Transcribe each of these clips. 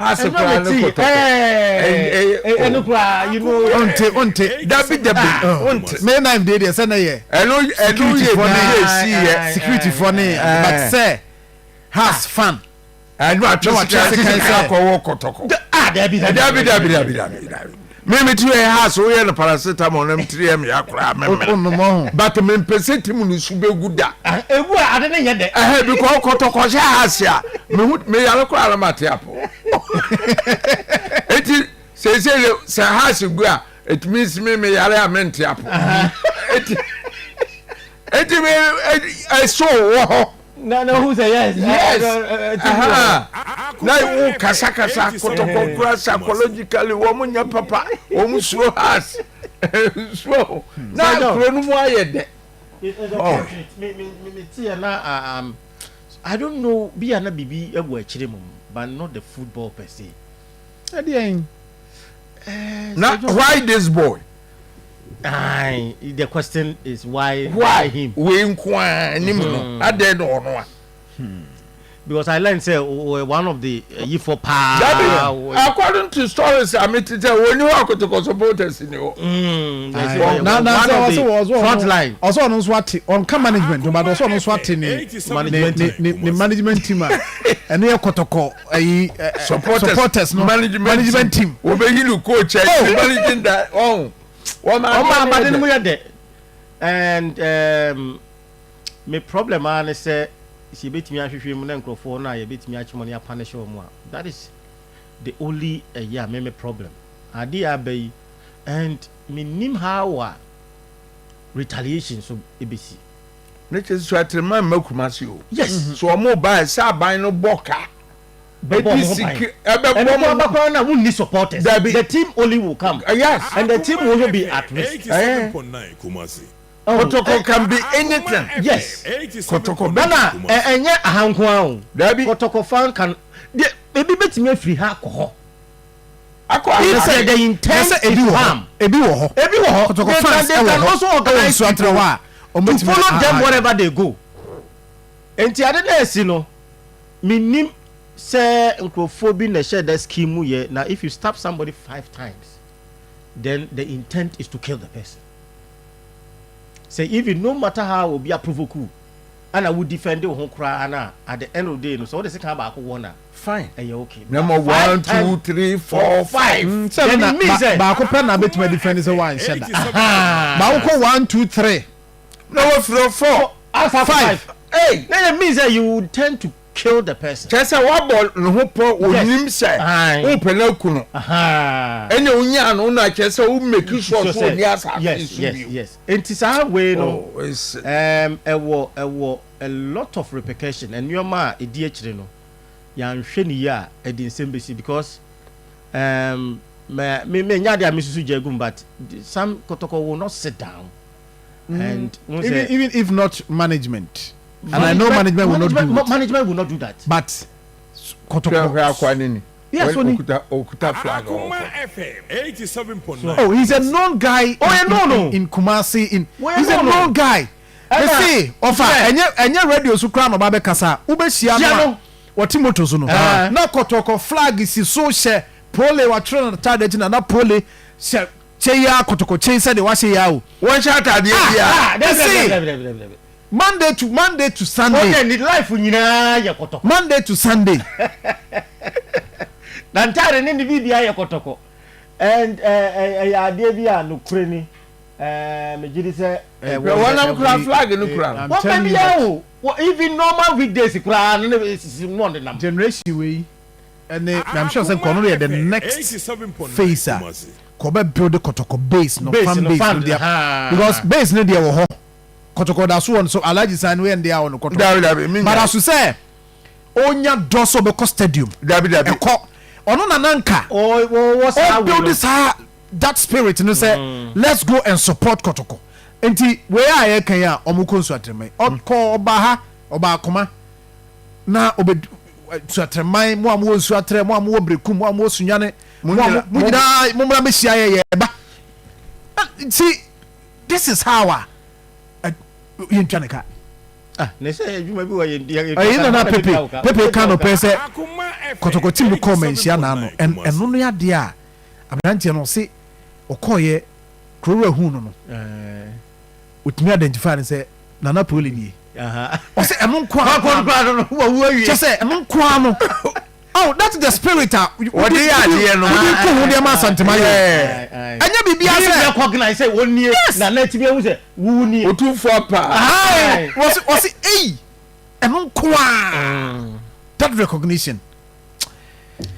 Hearts koraa ne Kɔtɔkɔ. Ɛno koraa you know. Ɔnte ɔnte. Dabi dabi ɔnte. May 9 deɛ sɛ na yɛ. Ɛno ɛno yɛ bi yɛ esi yɛ. Security foɔ ne but sɛ Hearts fan. Ɛno atwe sika sika akɔwɔ Kɔtɔkɔ. Ah, dabi dabi dabi dabi dabi dabi dabi. Mi mi tiri yɛ Hearts woyɛ no paracetamol na mi tiri yɛ mi akora mɛmɛ. But mi mpɛ sɛ team no su bɛ gu da. Egu a ade ne nyɛ dɛ. Ɛhɛ because Kɔtɔkɔ hyɛ Hearts a mi hu mi yare koraa na ma te apɔ. Eti sese sɛ Hearts gu a it means mi mi yare a mi nte apɔ. Eti eti mi ɛso wɔ hɔ. Na who say yes? Yes. Na wo kasakasa Kɔtɔkɔ kura psychologically wɔn nyɛ papa, wɔn suro Hearts so na kuro no mu ayɛ dɛ. Oh. Me ti yɛ na I don't know bi a na bibi wɔ akyire mu, but not the football per se. Ɛdeɛn? Na why this boy? Aye, the question is why why him? Wei nko ara anim no adɛn na ɔno a. Because I learned say one of the yifo paa. Dabi, according to stories a mi ti sɛ wɔn ni hɔ a Kotoko supporters ni hɔ. Na na sɛ ɔsɛ wɔ front line. Ɔsɛ ɔno nso ate, ɔnka management but ɔsɛ ɔno nso ate ne management team a ɛno yɛ Kɔtɔkɔ ayi supporters no management team. Wɔbɛyi no coach ayi managing da ɔn. Wɔn abade no mu yɛ dɛ and me problem ara ne sɛ sɛ yɛbɛtumi ahwehwɛ mu na nkurɔfoɔ no a yɛbɛtumi akye wɔn ne apanish wɔn a, that is the only ɛyɛ a me problem adeɛ aba yi, and menim how a retaliation so ɛbɛsi. Ne kyɛ sɛ Atirima mma Kumasi o. Yes. So wɔn ba sɛ aban no bɔ ka. Bɛbɔ ɔmo ho ban. Ɛbɛbɔ mo ho ban na wunni supporters. Dabi. The team only will come. Yes. And the team will also be at risk. Kotoko can be anything. Yes. Kotoko bɛ. Ɛna ɛnyɛ aha nko ara o. Dabi. Kotoko fan kan de ebi betumi afiri ha akɔ hɔ. Akɔ aha. If the intent is harm. Ebi wɔ hɔ. Ebi wɔ hɔ. Kotoko fans They can also organize people to follow them wherever they go. Nti ade na esi no, minim sɛ nkurɔfoɔ bi na ɛhyɛ da scheme mu yɛ na if you stab somebody five times, then the intent is to kill the person. Sɛ even no matter how obi aprovoke wo ana wo defend wo ho koraa na at the end of the day no, sɛ wode sekan baako wɔ na Fine. Ɛyɛ okay. Number one, two, three, four, five. Sɛ no na baako pɛ na bɛtumi adefend sɛ woanhyɛ da. Baako kɔ one, two, three. Na wafiri four. Five. Hey. Na it means that you intend to kill the person. Kyerɛ sɛ wabɔ ne ho pɔ, onim sɛ wopɛ no aku no. Ɛna onyaa no na kyerɛ sɛ wo make sure sɛ ɔni asase so bio. Yes. Nti saa wei no ɛwɔ a lot of repercussion, nneɛma a ɛdi akyire no, yɛanhwɛ ne yie a ɛde nsɛm bɛsi because me me nya adeɛ a mesusu gya gum, but some Kotoko will not sit down and even if not management, and I know management will not do it. Management will not do that. But Kotoko. Hwɛ akwa ne ni. Yes, oni. Okuta flag. Oh, he's a known guy. Oh, yeah, no. In Kumasi, in he's a known guy. They say, ɔfa ɛnyɛ radio so koraa na ɔba bɛkasa. Wobɛhyia no a wɔte moto so no. Na Kɔtɔkɔ flag si so, hyɛ pole, watwerɛ no ataade akyi na pole hyɛ kyɛ yi a Kɔtɔkɔ kyɛ yi sɛdeɛ wahyɛ yi a o. Wɔn hyɛ ataadeɛ bi a. They say Monday to Sunday. Ɔyɛ ne life nyinaa yɛ Kɔtɔkɔ. Monday to Sunday. Na ntaare ne biribi ayɛ Kɔtɔkɔ and ɛyɛ adeɛ bi a nokore ni, megye di sɛ. Wɔnam kura flag no kura. Wɔn bɛ bi yɛ o, even normal weekdays koraa no ne sisi mu ɔde nam. Generation wei ɛne, I'm sure sɛ nkɔno yɛ the next phase a kɔbɛ build Kɔtɔkɔ base no, fan base no deɛ, because base no deɛ wɔ hɔ, Kɔtɔkɔ da so wɔ no so. Alhaji Sani wei yɛ ndeɛ a wɔ no Kɔtɔkɔ. Dabi dabi, mi but aso sɛ onya dɔ sɛ ɔbɛkɔ stadium. Dabi dabi. Ɛkɔ ɔno na nanka ɔbuild saa that spirit no sɛ let's go and support Kɔtɔkɔ. Nti wei a yɛka yi a ɔmo kɔ Nsuatreman, ɔkɔ ɔba ha, ɔba akoma na ɔbɛ Nsuatreman, mo a mo wɔ Nsuatrɛ, mo a mo wɔ Brekum, mo a mo wɔ Sunyane, mo a mo nyinaa mo mmra bɛhyia yɛ yɛ ba. Nti this is how a yɛntwa ne ka. Ah, ne sɛ adwuma bi wɔ yɛn yɛn. Ɛyi na na Pepe Pepe ka no pɛ sɛ kɔtɔkɔ team no kɔɔ manhyia n'ano ɛno no adeɛ a aberanteɛ no ɔse ɔkɔɔyɛ kurowura huu no no ɔtumi identify no sɛ Nana Poli nie ɔse ɛno nko ara kyɛ sɛ ɛno nko ara no oh that's the spirit a wɔde yɛ adeɛ no wode ko ho deɛ ma Asantema yɛ ɛnyɛ biribiara sɛ recognize sɛ wɔn nie na na ɛtumi ehu sɛ wuwu nie otumfoɔ paa wɔse wɔse eyi ɛno nko ara that recognition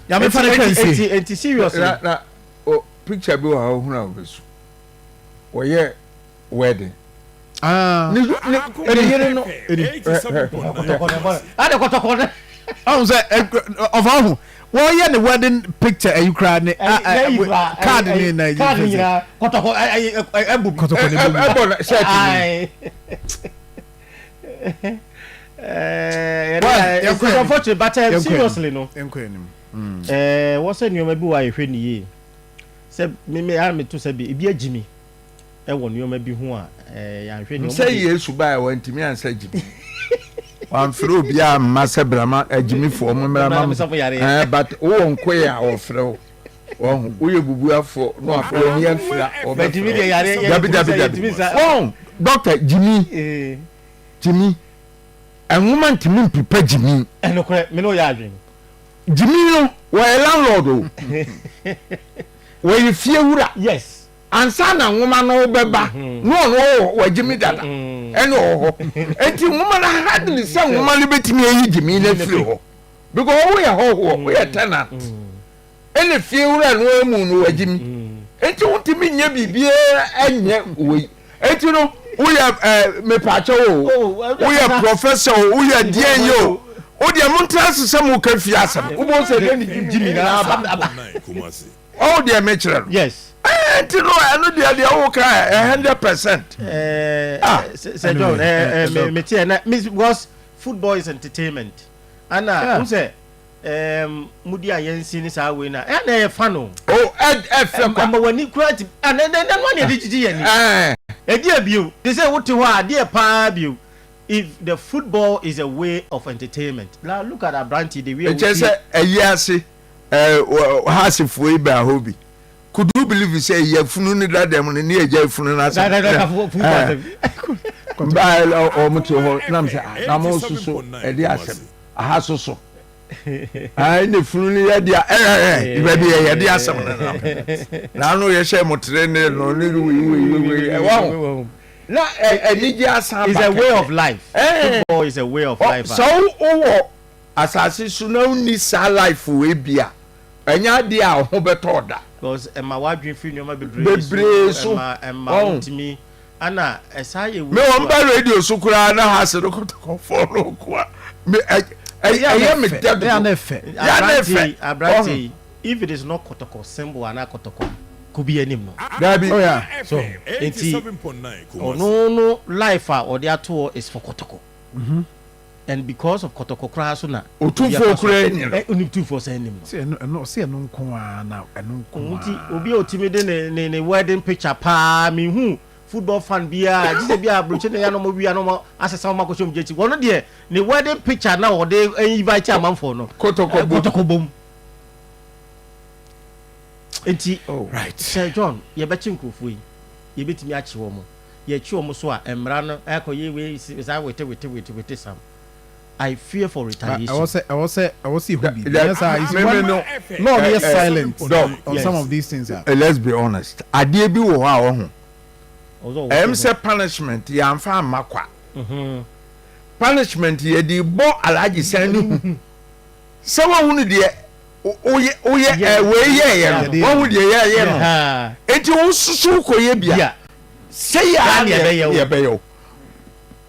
nyame fa ne kra nsie enti seriously na na o picture bi wɔ ha ohun a obesu wɔyɛ wedding. Ah. Ne ne ne yere no. Ade kɔtɔkɔ ne. Ɔhun sɛ ɔfa ɔho wɔyɛ ne wedding picture ayi koraa ne card ne na yi card nyinaa kɔtɔkɔ ɛbɔ bi kɔtɔkɔ ne bɔ ɛbɔ na shirt ni. It's unfortunate but seriously no. Wɔsɛ nneɛma bi wɔ a yɛhwɛ ne yie sɛ me a meto sɛ bi ebi agyi mi. wɔ nneɛma bi ho a, yɛanhwɛ nea Sɛ Yesu bae a, wantumi ansa gyimi. Wamfrɛ obiara amma sɛ bra ma agyimifoɔ mo mmra ma mo. Eh, but wowɔ nkoe a wɔfrɛ wo. Wɔho, woyɛ bubuafoɔ na wafrɛ w'ani afira wɔbɛfrɛ wo. Dabi dabi dabi. Wɔn, dɔkta, gyimi, gyimi. Nwoma ntumi mpepa gyimi. Ɛnokorɛ, me ne wo yɛ adwene. Gyimi no, wɔyɛ landlord o. Wɔyɛ fie wura. Yes. Ansa na nwoma no rebɛba na ɔno ɔwɔ hɔ, wagye me dada, ɛna ɔwɔ hɔ. Enti nwoma no hardly sɛ nwoma no bɛtumi ayi gyimi no afiri hɔ because woyɛ hɔhoɔ, woyɛ tenant, ɛna fie wura no amu no wagye me. Enti wontumi nyɛ biribiara nyɛ wei. Enti no woyɛ ɛɛ mepaakyɛw o, woyɛ professor o, woyɛ deɛn yɛ o, wodeɛ montena ase sɛ moka fie asɛm, wobɛhu sɛ deɛ ne gyimi no aba. Ɔwo deɛ mekyerɛ no. Yes. Ɛɛ nti no ɛno deɛ deɛ wo ka ɛ 100%. Ɛɛ ah sɛ John ɛɛ me me teɛ na me because football is entertainment. Ana n sɛ ɛɛm mudi a yɛn si ne saa wei na ɛna ɛyɛ fa no. O ɛ ɛfɛ kwa. Ɛma w'ani kura ti ɛna ɛna ɛna ɛna ɛde gyigyi yɛn ni. Ɛɛ. Ɛdi ebio te sɛ wote hɔ a adeɛ paa bio if the football is a way of entertainment now look at aberante the way. Ɛkyɛ sɛ ɛyi ase. Hasefoɔ yi baa hɔ bi. Could you believe sɛ yafunu no da dɛm no ne yɛgya funu no asɛm. Baa wɔn te hɔ nam sɛ ah, na mo soso ɛde asɛm aha soso. Ɛna funu no yɛ deɛ ɛɛ baabi yɛ yɛde asɛm no nam. Na ano yɛhyɛ mo tere ne no ne wei wei wei ɛwɔ ho. Na anigye asan ba. It's a way of life. Football is a way of life. Sɛ wowɔ asase so na wonni saa life wei bi a, ɛnyɛ adeɛ a wo ho bɛtɔ wo da. Because ɛma w'adwene firi nneɛma bebree Bebree so. Ɛma ɛma Ɔho. wotumi ana ɛsaa yɛ Me wei wɔn so ba a. radio so koraa na ha se no kɔtɔkɔfoɔ no ko a, me ɛ ɛ Ɛyɛ a na ɛyɛ me ɛfɛ. dɛ Ɛyɛ a dodo. na ɛfɛ. Yɛ a na Aberante ɛfɛ. yi aberante Ɔho. yi if it is not kɔtɔkɔ symbol anaa kɔtɔkɔ ko bi anim no. Daabi. Oh yeah. So nti ɔno no life a ɔde ato hɔ is for kɔtɔkɔ. And because of kɔtɔkɔ koraa so na. Otumfoɔ koraa nni no. Ɛ onim tumfoɔ sɛ nnim no. Sɛ ɛno ɛno ɔsɛ ɛno nko ara na ɛno nko ara. Nti obi a otumi de ne ne ne wedding picture paa mehu football fan biara gye sɛ bi a aburokyi na ya na ɔmo wia na ɔmo asesa ɔmo akɔhyɛ ɔmo gyesi wɔn deɛ ne wedding picture na ɔde invite amanfoɔ no. Kɔtɔkɔ bom. Kɔtɔkɔ bom. Nti oh. Right. Sir John yɛbɛkye nkurɔfoɔ yi yɛbɛtumi akye wɔn. Yɛkye wɔn so a mmara no ɛkɔ yɛ wei saa wete wete wete wete sam I fear for retaliation. Ɛwɔ sɛ ɛwɔ sɛ ɛwɔ sɛ ehu biribi ɛnyɛ saa you see when law no yɛ silent on some of these things a. Let's be honest adeɛ bi wɔ hɔ a ɔho ɛyɛ sɛ punishment yɛanfa amma kwa punishment yɛde bɔ Alhaji san ne hu sɛ wahunu deɛ woyɛ woyɛ ɛ wei yɛɛyɛ no wahu deɛ yɛɛyɛ no eti wososo kɔyɛ bia sɛ yɛ a na yɛbɛyɛ wo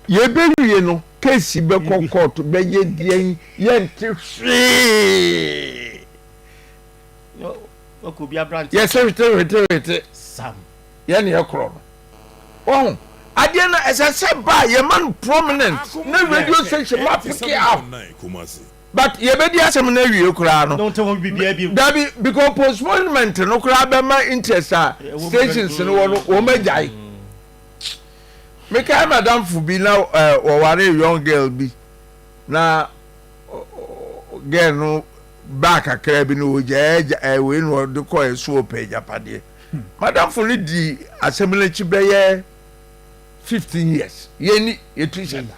yɛbɛwie no keesi bɛkɔ kɔɔto bɛyɛ deɛn yɛnte hwee yɛsɛ hwete hwete hwete yɛne yɛkorɔ no wɔho adeɛ no ɛsɛ sɛ ba yɛma no prominent na radio station ma pick up But yɛbɛdi asɛm no awie koraa no. Na ɔnte ho biribiara bio. Dabi, because postponement no koraa bɛma interest a stations no wɔ no wɔn agyae. Mekae madamfo bi na wɔwaree young girl bi na girl no baa kakra bi no ɔgyae agya ɛɛ wei na ɔde kɔɛ so ɔpɛ agyapadeɛ. Madamfo no di asɛm no akyi bɛyɛ 15 years yɛni yɛtu hyɛ da.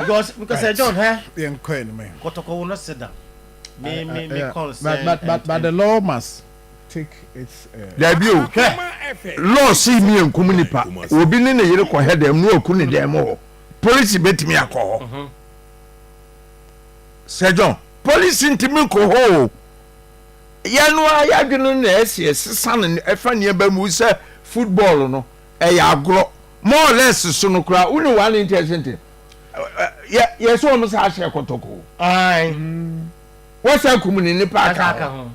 Because Sir John hɛ Yɛnkɔ anim ɛ. Kɔtɔkɔ will not sit down. Me concern But the law must take its. Dabi o, law se mi nkum nipa. Obi ne ne yere kɔhɛ dɛm na waku ne dɛm hɔ. Polisi betumi akɔ hɔ. Sir John, polisi ntumi nkɔ hɔ o. Yɛn no ara yɛadwene na ɛsɛ ɛsesa no ɛfa nneɛma mu sɛ football no ɛyɛ agorɔ. More or less so no koraa, wo ne one interesting thing. Yɛ yɛ sɛ wɔn sa ahyɛ Kɔtɔkɔ. Aye. Wɔsa kum ne nipa aka ho.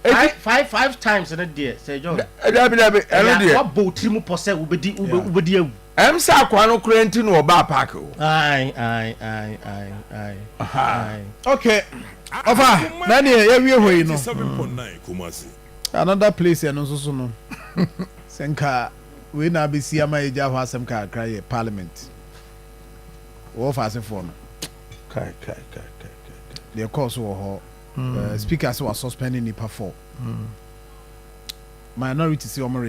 Five five five times no deɛ, Sir John. Dabi dabi, ɛno deɛ. Wabɔ wo tiri mu pɔ sɛ wobɛdi wobɛdi awu. Ɛm sɛ akoa no koraa nti na ɔbaa park o. Aye aye aye aye aye aye. Okay, ɔfa na deɛ yɛwie hɔ yi no, another place ɛno nso so no, sɛ nka wei na abɛsi ama yɛgya hɔ asɛm kakra yɛ parliament wɔ fa asefoɔ no. Kai kai kai kai kai. Deɛ kɔɔ so wɔ hɔ, speaker sɛ wa suspend nipa four, minority sɛ wɔn.